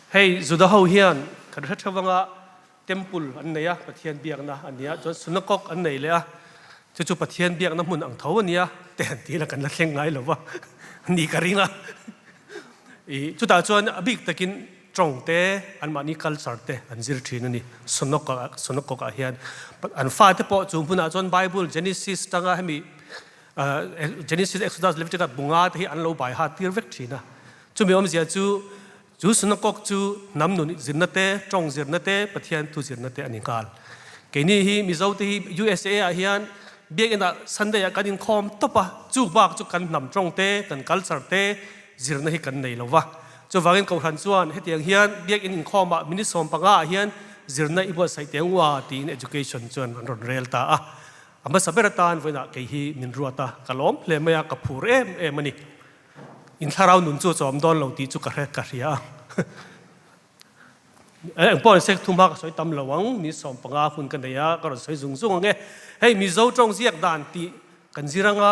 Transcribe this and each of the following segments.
Hei Juda ho hian kan hre theuh anga temple an nei a, Pathian biakna a nia, chuan synagogue an nei leh a, chu chu Pathian biakna hmun ang tho a nia te han tih la kan la thleng ngai lo va ni ka ring a. I chutah chuan a bik takin tawng te anmahni culture te an zir thin a ni. Synagogue synagogue ah hian an fate pawh chu hmunah chuan Bible Genesis tanga hemi Genesis, Exodus, Leviticus bunga te hi an lo bai ha tir vek thin a. Chumi awmzia chu chu synagogue chu hnam nun zirna te, tawng zirna te, Pathian thu zirna te a ni nghal. Keini hi Mizo te hi USA ah hian biakinn ah Sunday ah kan inkhawm tawp a, chu bak chu kan hnam tawng te, kan culture te zirna hi kan nei lo va. Chuvangin Kohhran chuan hetiang hian biakinn inkhawm ah minute 15 ah hian zirna i buatsaih teh ang ua tiin education chuan an rawn rel ta a. A hmasa ber atan vawiinah kei hi min ruat a, ka lawm hle mai a, ka phur em em a ni. In thlarau nun chu a chawm dawn lo tih chu ka hre ka hria a. Eng pawh ni se thu hma ka sawi tam lo ang, ni 15 hun ka nei a, ka rawn sawi zung zung ang e. Hei Mizo tawng ziak dan tih kan zir anga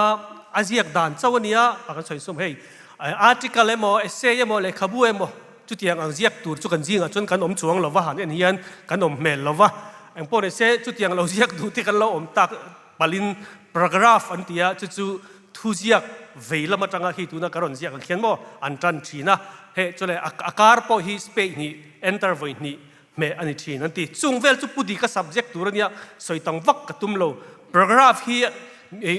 a ziak dan chauh a nia a kan sawi sum hei article emaw essay emaw lehkhabu emaw chutiang ang ziak tur chu kan zingah chuan kan awm chuang lo va han en hian kan awm hmel lo va. Eng pawh ni se chutiang lo ziak duh te kan lo awm tak palin paragraph an ti a, chu chu thu ziak vei lam atanga khi tuna ka rawn ziak ang khian maw an tan thin a, hei chule a kar pawh hi space hnih enter vawi hnih hmeh a ni thin an ti. Chung vel chu pudi ka subject tur a nia, sawi tam vak ka tum lo. Paragraph hi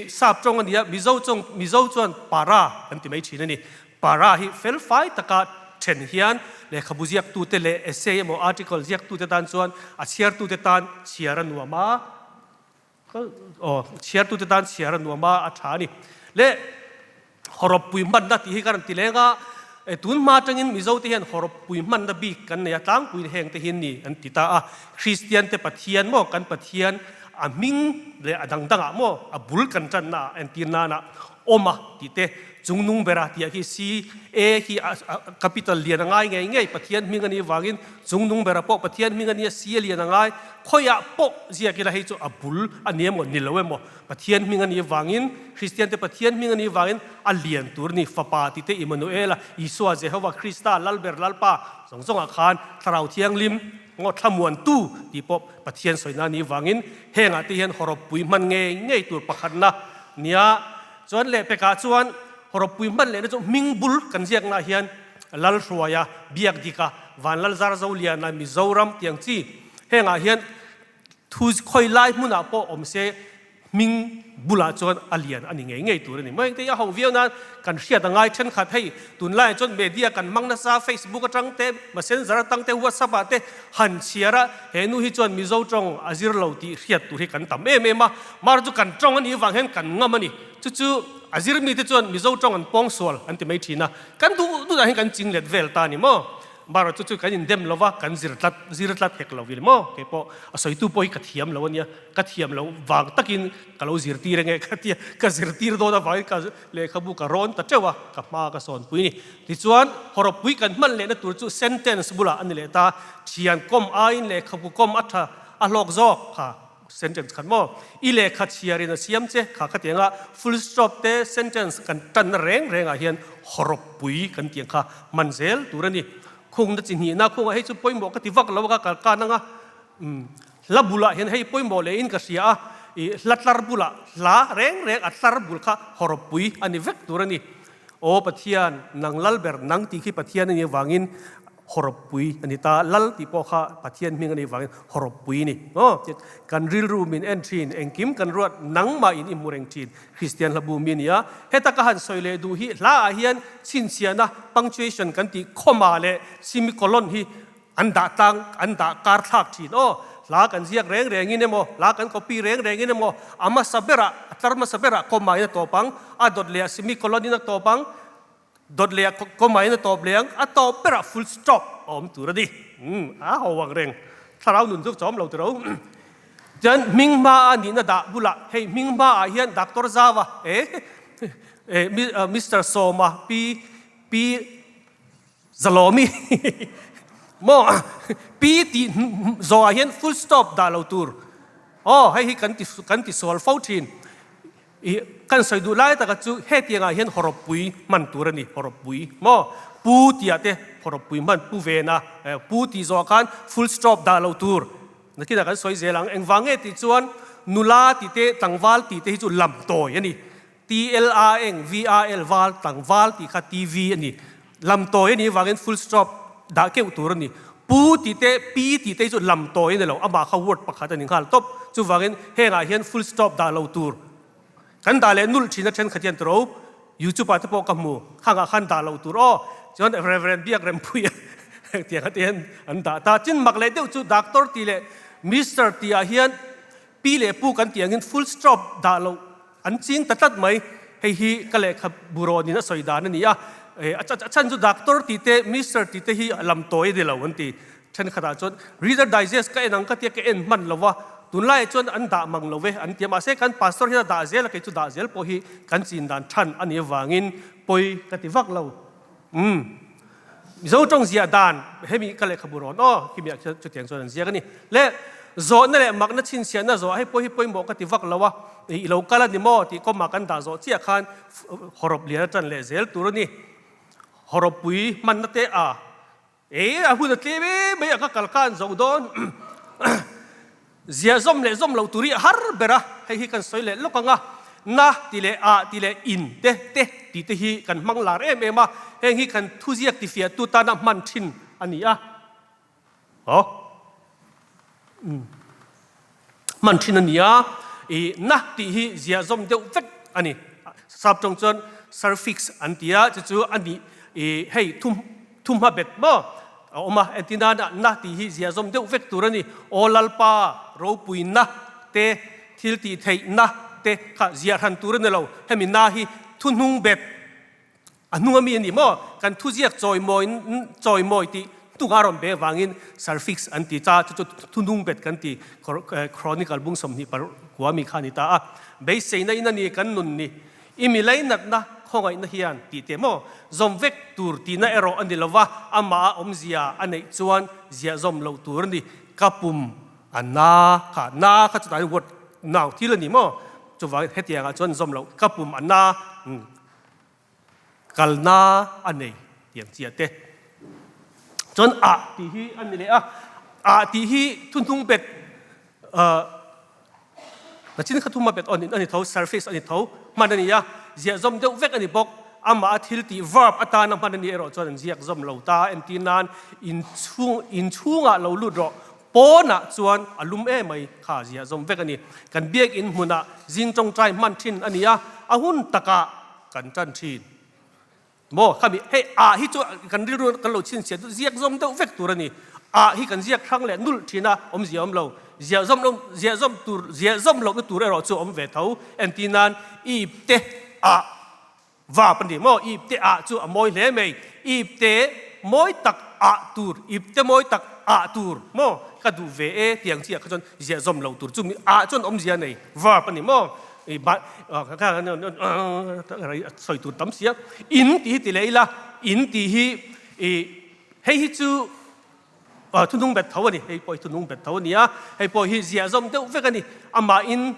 sap tawng a nia, Mizo tawng Mizo chuan para an ti mai thin a ni. Para hi fel fai taka then hian lehkhabu ziaktute leh essay emaw article ziaktute tan chuan a chhiartute tan chhiar a nuam a, Aw, chhiartute tan chhiar a nuam a, a tha a ni. Le hawrawp pui hmanna tih hi ka rawn ti leng a, tun hma atangin Mizote hian hawrawp pui hmanna bik kan nei a, tlangpuiin heng te hi ni an ti ta a. Kristiante Pathian maw, kan Pathian a hming leh a dang dangah maw a bul kan tanna ah entir nana awm a tih te, Chungnung bera tih ah khi C A hi a capital lian a ngai ngei ngei, Pathian hming a nih vangin Chungnung bera pawh Pathian hming a nia C a lian a ngai, khawiah pawh ziak ila hei chu a bul a ni emaw ni lo emaw Pathian hming a nih vangin Kristiante Pathian hming a nih vangin a lian tur a ni, Fapa tih te Immanuela, Isua, Jehova, Krista, Lalber, Lalpa zawng zawngah khan Thlarau Thianghlim ngaw thlamuantu tih pawh Pathian sawina a nih vangin hengah te hian hawrawppui hman ngei ngei tur pakhatna nia. Chuan lehpekah chuan hawrawppui hman lehna chu hming bul kan ziaknaah hian Lalhruaia, Biakdika, Vanlalzarzoliana, Mizoram tiang chi hengah hian thu khawi lai hmunah pawh awm se hming bulah chuan a lian a ni ngei ngei tur a ni. Mai te a ho viau nan kan hriat a ngai thenkhat hei tunlaiah chuan media kan hmang nasa Facebook atang te messenger atang te whatsapp ah te han chhiar a he nu hi chuan Mizo tawng a zir lo tih hriat tur hi kan tam em em a mar chu kan tawng a nih vang hian kan ngam a ni chu chu a zir mite chuan Mizo tawng an pawng sual an ti mai thin a kan duh duh ah hian kan ching let vel ta a ni maw. Bara chu chu kan indem lo va, kan zir tlat zir tlat hek lo vil maw? Kei pawh a sawitu pawh hi ka thiam lo a nia, ka thiam lo vang takin ka lo zirtir ange ka tia, ka zirtir dawn avangin ka lehkhabu ka rawn ta teuh a, ka hma ka sawnpui a ni. Tichuan, hawrawppui kan hman lehna tur chu sentence bulah a ni leh ta, thian kawm aiin lehkhabu kawm a tha a hlawk zawk kha. Sentence khat maw? I lehkha chhiarin a siam che kha ka ti anga full stop te sentence kan tanna reng rengah hian hawrawp pui kan tih ang kha hman zel tur a ni. Khungna chi hnihna khungah hei chu pawimawh ka ti vak lo a ka kal kan anga umm hla bulah hian hei pawimawh leh in ka hria a ih hla tlar bulah hla reng reng a tlar bul kha hawrawp pui a ni vek tur a ni. Aw Pathian nang lal ber nang tih khi Pathian a nih avangin Hawrawppui a ni ta, Lal tih pawh kha Pathian hming a nih vangin hawrawppui a ni. Aw, kan rilru min en thin, engkim kan ruat nangmah in i hmu reng thin, Kristian hla bu mi a ni a. Heta ka han sawi leh duh hi hlaah hian chhinchhiahna, punctuation, kan tih comma leh semicolon hi an dah tlang, an dah kar thlak thin. Aw, hla kan ziak reng rengin emaw, hla kan copy reng rengin emaw, a hmasa berah, a tlar hmasa berah comma in a tawp ang, a dawt leh ah semicolon in a tawp ang, Dawt leh a comma in a tawp leh ang, a tawp berah full stop a awm tur a ni. Umm, a ho ang reng. Thlarau nun chu chawm lo tiro. Chuan hming hma a nihna dah bulah hei hming hma ah hian Doctor Zava eh eh Mister Sawma Pi Pi Zalawmi maw Pi tih zawhah hian full stop dah lo tur. Aw hei hi kan ti kan ti sual fo thin. I kan sawi duh lai taka chu hetiangah hian hawrawppui hman tur a ni, hawrawppui maw? Pu tih ah te phawrawppui hman pu ven a, pu tih zawh ah khan full stop dah loh tur. Nakinah kan sawi zel ang. Engvang nge tih chuan nula tih te tlangval tih te hi chu lam tawi a ni. TLANGVAL val tlangval tih kha TV a ni. Lam tawi a nih avangin full stop dah keuh tur a ni. Pu tih te pi tih te hi chu lam tawi a ni lo, amah kha word pakhat a ni nghal tawp. Chuvangin hengah hian full stop dah lo tur. Kan dah leh nulh thin a thenkhat hian tiro YouTube ah te pawh ka hmu khangah khan dah loh tur aw chuan Reverend Biak Rempuia tiang te hian an dah ta chin mak leh deuh chu doctor tih leh Mister tih ah hian pi leh pu kan tih angin full stop dah loh an ching ta tlat mai hei hi ka lehkha burawnin a sawi dan a ni a a chhan chu doctor tih te Mister tih te hi a lam tawi a ni lo an ti Thenkhatah chuan Reader Digest ka en ang ka tia ka en hman lo va, tunlaiah chuan an dah mang lo ve an ti a, mahse kan pastor hian a dah zel a, kei chu dah zel pawh hi kan chin dan than a nih avangin pawi ka ti vak lo. Umm. Mizo tawng ziah dan hemi ka lehkhabu rawn aw khimi ah khian chutiang chuan an ziak a ni. Le zawhna leh makna chhinchhiahna zawh hei pawh hi pawimawh ka ti vak lo a, i lo kal a ni maw tih kawmah kan dah zawh chiah khan hawrawp lian a tan leh zel tur a ni. Hawrawppui hmanna te a. E, a hun a tlem em mai a, ka kal khan zo dawn. Zia zawm leh zawm loh tur hi a har ber a, hei hi kan sawi leh lawk ang a, na ti leh ah ti leh in te te tih te hi kan hmang lar em em a, heng hi kan thuziak tifiahtu tana hman thin a ni a. Aw. Hman thin a ni a, i na tih hi ziah zawm deuh vek a ni. Sap tawng chuan suffix an ti a, chu chu a nih i hei thu thumhma bet maw a awm a, entir nana na tih hi ziah zawm deuh vek tur a ni. Aw Lalpa ropuina te thil tih theihna te kha ziah hran tur a ni lo, hemi na hi thuhnung bet A hnung ami a ni maw? Kan thuziak chawimawi chawimawi tih hnungah a rawn be avangin suffix an ti cha, chu chu thunung bet kan ti Chronicle bung 20 kua mi kha a ni ta a. Beiseina in a ni kan nun ni. I mi leinatna khawngaihna hian tih teh maw? Zawm vek tur tihna erawh a ni lova, amah a awmzia a neih chuan ziah zawm loh tur a ni. Ka pum a na kha, na kha chutah hian word noun thil a ni maw? Chuvangin hetiangah chuan zawm loh ka pum a na. Kalna a nei tiang chiah te. Chuan ah tih hi a ni leh a, ah tih hi thuhnung bet nachin kha thuma bet a ni tho, surface a ni tho, hman a ni a, ziah zawm deuh vek a ni bawk. Amah a thil tih verb atana hman a nih erawh chuan an ziak zawm lo ta. Entir nan inchhung inchhungah lo lut rawh Pawnah chuan a lum em mai kha ziah zawm vek a ni. Kan biakinn hmunah zing tawngtai hman thin a ni a, a hun takah kan tan thin. Maw khami hei ah hi chu kan rilru kan lo chhinchhiah chu ziak zawm deuh vek tur a ni. Ah hi kan ziak hrang leh nulh thin a, awmzia awm lo. Ziah zawm lo ziah zawm tur ziah zawm lohna tur erawh chu a awm ve tho. Entir nan ip te ah Vap a ni maw? Ipte ah chu a mawi hle mai. Ipte mawi tak ah tur, ipte mawi tak ah tur maw? Ka duh ve e tiang chiah kha chuan ziah zawm lo tur chumi ah chuan awmzia nei verb a ni maw? Sawi tur tam sia. In tih hi ti leh ila, in tih hi i hei hi chu thunung bet tho a ni. Hei pawh hi thunung bet tho a ni a, hei pawh hi ziah zawm deuh vek a ni. Amahin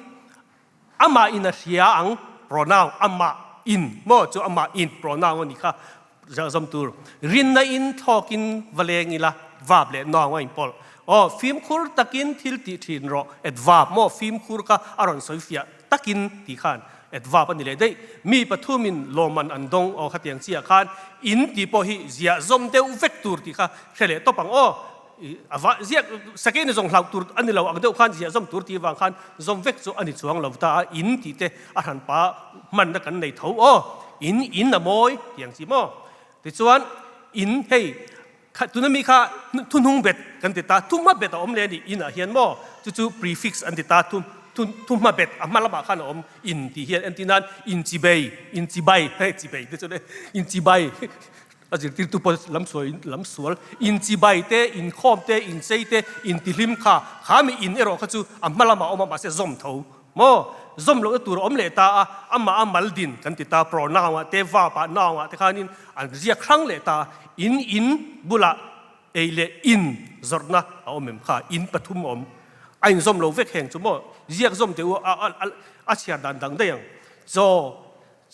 Amah in a hria ang pronoun amah in maw chu amah in pronoun a ni kha zawm tur rinna in thlawk in va leng ila verb leh noun a inpawlh aw fimkhur takin thil tih thin rawh adverb maw fimkhur kha a rawn sawi fiah takin tih khan adverb a ni leh daih mi pathumin lawmman an dawng aw khatiang chiah khan in tih pawh hi ziah zawm deuh vek tur tih kha hre leh tawp ang aw. A va ziak sakei ni zawng hlauh tur a ni lo ang deuh khan ziah zawm tur tih vang khan zawm vek chu a ni chuang lo ta a, in tih te a hranpa hmanna kan nei tho aw, in in a mawi tih ang chi maw. Tichuan in hei kha tuna mi kha thuhnung bet kan ti ta, thuhma bet a awm leh a ni in ah hian maw, chu chu prefix an ti ta, thu thuhma bet a hma lamah khan a awm in tih hian entir nan inchibei, inchibai hei chibei te chu le inchibai. A zirtirtu pawh lam sual lam sual inchibai te, inkhawm te, inchei te, intihlim kha kha mi in erawh kha chu a hma lamah a awm a mahse zawm tho maw? Zawm lohna tur a awm leh ta a, amah a mal din kan ti ta pronoun ah te verb ah noun ah te khanin an ziak hrang leh ta in in bulah ei leh in zawrhna a awm em kha in pathum a awm a inzawm lo vek heng chu maw ziak zawm teh u a a chhiar dan dang daih ang chaw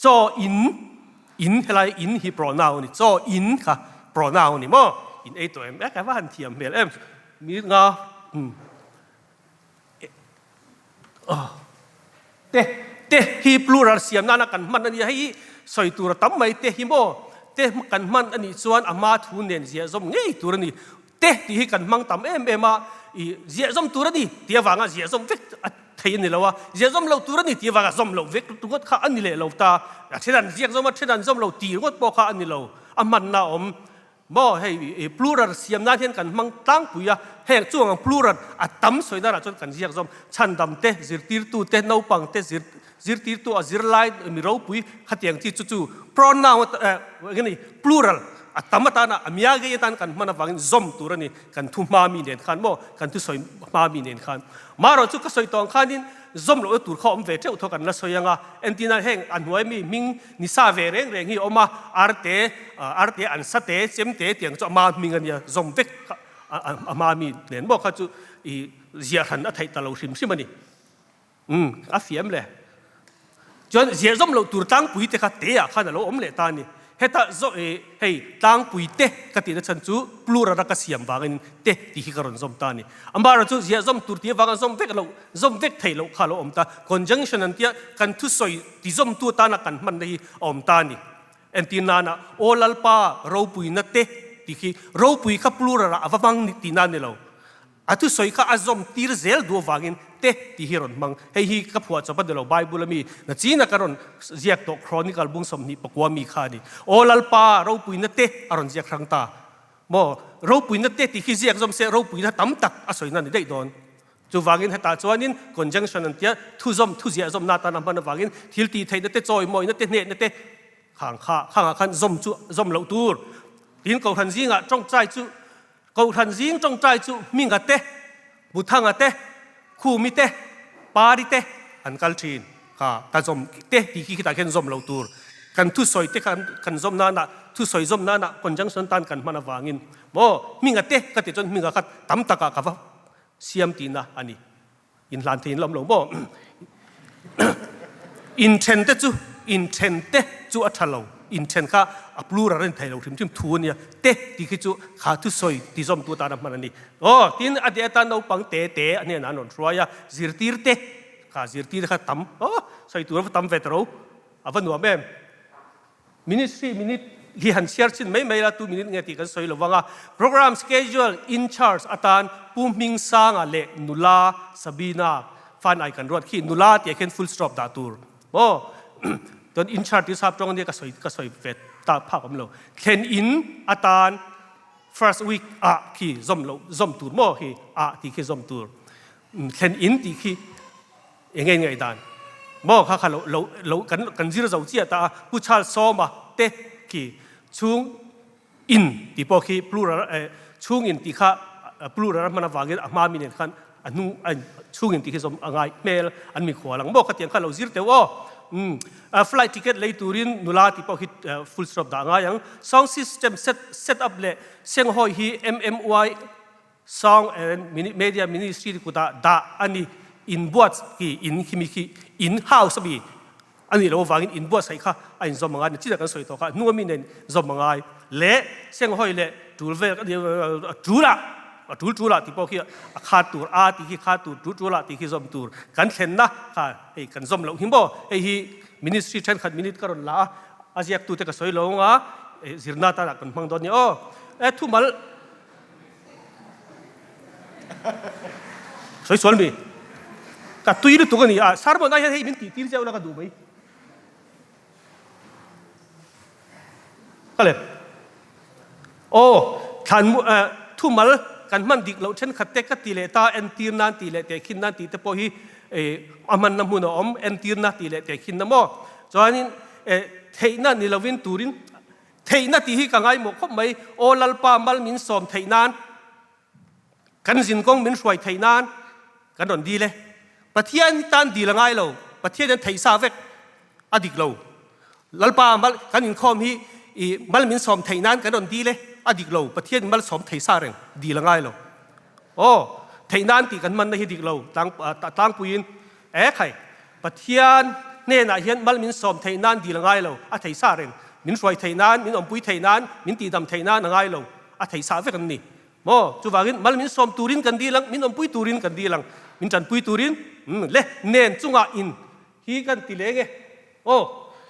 chaw in. In helai in hi pronoun a ni. Chaw in kha pronoun a ni maw? In ei tawh em? E ka va han thiam hmel em. Mi nga um te te hi plural siam nana kan hman a nia. Hei hi sawi tur a tam mai te hi maw? Te kan hman a nih chuan a hma thu nen ziah zawm ngei tur a ni. Te tih hi kan hmang tam em em a, i ziahzawm tur a ni tih avanga ziahzawm vek a thei a ni lo a, ziahzawm lo tur a ni tih avanga zawm loh vek ringawt kha a ni leh lo ta. A then an ziakzawm a, then an zawm lo tih ringawt pawh kha a ni lo. A hmanna a awm maw? Hei plural siam nan hian kan hmang tlangpui a, heng chuang ang plural a tam sawi danah chuan kan ziakzawm chhandam te, zirtirtu te, naupang te, zir zirtirtu a zirlai mi ropui khatiang chi chu chu pronoun eng nge ni plural a tam atana a mia ngei atan kan hman avangin zawm tur a ni kan thu hma mi nen khan maw kan thu sawi hma mi nen khan marawh chu ka sawi tawh ang khanin zawm lohna tur kha awm ve teuh tho kan la sawi anga entirna heng a hnuai mi hming ni sa ve reng reng hi a awm a arte arte an sa te chem te tiang chu a ma hming a nia zawm vek kha a hma mi nen maw kha chu i ziah hran a theih ta lo hrim hrim a ni. Umm, a fiam le. Chuan ziahzawm loh tur tlangpui te kha te ah khan a lo awm leh ta a ni. Heta zaw eh hei tlangpui te ka tihna chhan chu plural a ka siam vangin te tih hi ka rawn zawm ta a ni. Amaherawhchu chu ziahzawm tur tih avanga zawm vek loh, zawm vek theih loh kha a lo awm ta. Conjunction an tia kan thusawi tizawmtu atana kan hmanna hi a awm ta a ni. Entir nana Aw Lalpa ropuina te tih khi ropui kha plural ah a va hmang tihna a ni lo. A thusawi kha a zawm tir zel duh avangin te tih hi rawn hmang. Hei hi ka phuah chawp a ni lo, Bible a mi na china ka rawn ziak tawh Chronicle bung 24 mi kha a ni. Aw Lalpa, ropuina te a rawn ziak hrang ta. Maw, ropuina te tih khi ziak zawm se ropuina tam tak a sawina a ni daih dawn. Chuvangin hetah chuanin conjunction an tia thuzawm, thuziah zawmna atan a hman avangin thil tih theihna te, chawimawina te, hnehna te khang kha khangah khan zawm chu zawm loh tur. Tin Kohhran zingah tawngtai chu Kohhran zing tawngtai chu Hminga te, Buthanga te, Khumi te, Pari te an kal thin. Kha ka zawm te tih khi khitah khian zawm lo tur. Kan thusawi te kha kan zawm nana thusawi zawm nana conjunction tan kan hman avangin maw Hminga te ka tih chuan Hminga kha tam takah ka va siam tihna a ni. Inhlan thei in la awm lo maw? Inthen te chu inthen te chu a tha lo. Inthen kha a plural a ni thei lo hrim hrim thu a nia. Te tih khi chu kha thusawi ti zawmtu atan a hman a ni. Aw, tin a deh atan naupang te te a hnenah an rawn hruai a, zirtir te kha zirtir kha tam aw sawi tur a va tam ve ta ro. A va nuam em? Ministry minute hi han chhiar chin mai mai la, tu minute nge tih kan sawi lo vang a. Programme schedule in charge atan Pu Hmingsanga leh nula Sabina fan ai kan ruat khi nula tih ah khian full stop dah tur maw? Chuan in charge tih sap tawng ania ka sawi ka sawi ve ta phak awm lo. Thlen in atan first week ah khi zawm loh zawm tur maw khi ah tih khi zawm tur. Thlen in tih khi Eng nge ngaihdan maw kha kha lo lo lo kan kan zir zo chiah ta a, Pu Charles Sawma te khi chhung in tih pawh khi plural eh chhung in tih kha plural a hman avangin a hma mi nen khan a hnung a chhung in tih khi zawm a ngai hmel an mi khual ang maw khatiang kha lo zir teuh aw. Umm flight ticket lei turin nula tih pawh khi full stop dah a ngai ang. Sound system set set up leh senghawi hi MMY Sound and Media Ministry kutah dah a ni. Inbuat khi in khi mi khi in house a mi a nih loh avangin inbuatsaih kha a inzawm a ngai ni. Chinah kan sawi tawh kha hnung a mi nen zawm a ngai. Leh senghawi leh tul vel a tul ah a tul tul ah tih pawh khi a khat tur a tih khi khat tur tul tul ah tih khi zawm tur kan thlenna kha hei kan zawm loh hi maw. Hei hi ministry thenkhat minute ka rawn la a, a ziaktute ka sawi lo anga zirna tanah kan hmang dawn nia aw. E thumal Sawi sual mi. Ka tui lutuk a ni a, sermon ah hian hei min tih tir zeuh la ka duh mai. Ka le. Aw, thlan mu eh thumal kan hman dik loh thenkhat te ka ti leh ta entir nan tih leh tehkhin nan tih te pawh hi eh a hmanna hmun a awm entirna tih leh tehkhinna maw. Chuanin eh theihna ni lovin turin Theihna tih hi ka ngaimawh khawp mai. Aw Lalpa mal min sawm theih nan, kan zinkawng min hruai theih nan kan rawn dil e. Pathian hi tan dil a ngai lo, Pathian hian theih sa vek a dik lo. Lalpa mal kan inkhawm hi i mal min sawm theih nan kan rawn dil e, a dik lo. Pathian mal sawm thei sa reng dil a ngai lo. Aw theih nan tih kan hmanna hi dik lo tlang tlangpuiin E khai, Pathian hnenah hian mal min sawm theih nan dil a ngai lo, a thei sa reng. Min hruai theih nan, min awmpui theih nan, min tihdam theih nan a ngai lo. A theih sah vek an ni. Maw? Chuvangin mal min sawm turin kan dil ang, min awmpui turin kan dil ang, min tanpui turin le nen chungah in hi kan ti leng e. Aw,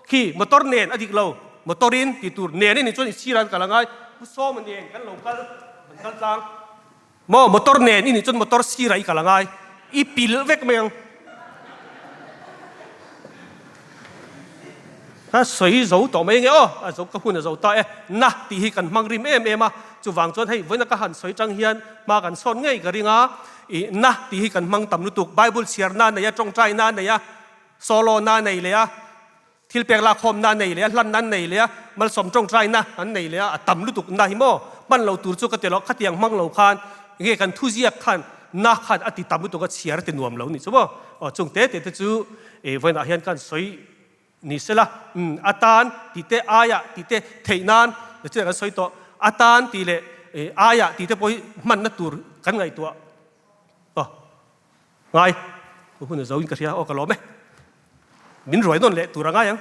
khi motor nen a dik lo, motor in ti tur nen a nih chuan i sir an kal a ngai. Pu Sawma nen kan lo kal, kan kal tlang. Maw motor nen i nih chuan motor sirah i kal a ngai, i pil vek mai ang. Ka sawi zo tawh mai nge aw, a zo ka hun a zo ta e, na tih hi kan hmang rim em em a, chuvang chuan hei vawiina ka han sawi tang hian hma kan sawn ngei ka ring a, ih na tih hi kan hmang tam lutuk, Bible chhiarna a nei a, tawngtaina a nei a, solo na a nei leh a, Thil pek lakkhawmna an nei leh a, hlanna an nei leh a, malsawm tawngtaina an nei leh a, a tam lutuk na hi maw? Hman lo tur chu ka ti lo, khatiang hmang lo khan nge kan thuziak khan na khan a ti tam lutuk a, chhiar a ti nuam lo nih chu maw? Aw chung te te te chu e vawiinah hian kan sawi ni sela, umm a tan tih te aiah tih te theih nan chu kan sawi tawh, a tan tih leh aiah tih te pawh hi hmanna tur kan ngaihtuah aw. Ngai, hun a zo in ka hria, aw ka lawm e. Min ruai nawn leh tur a ngai ang.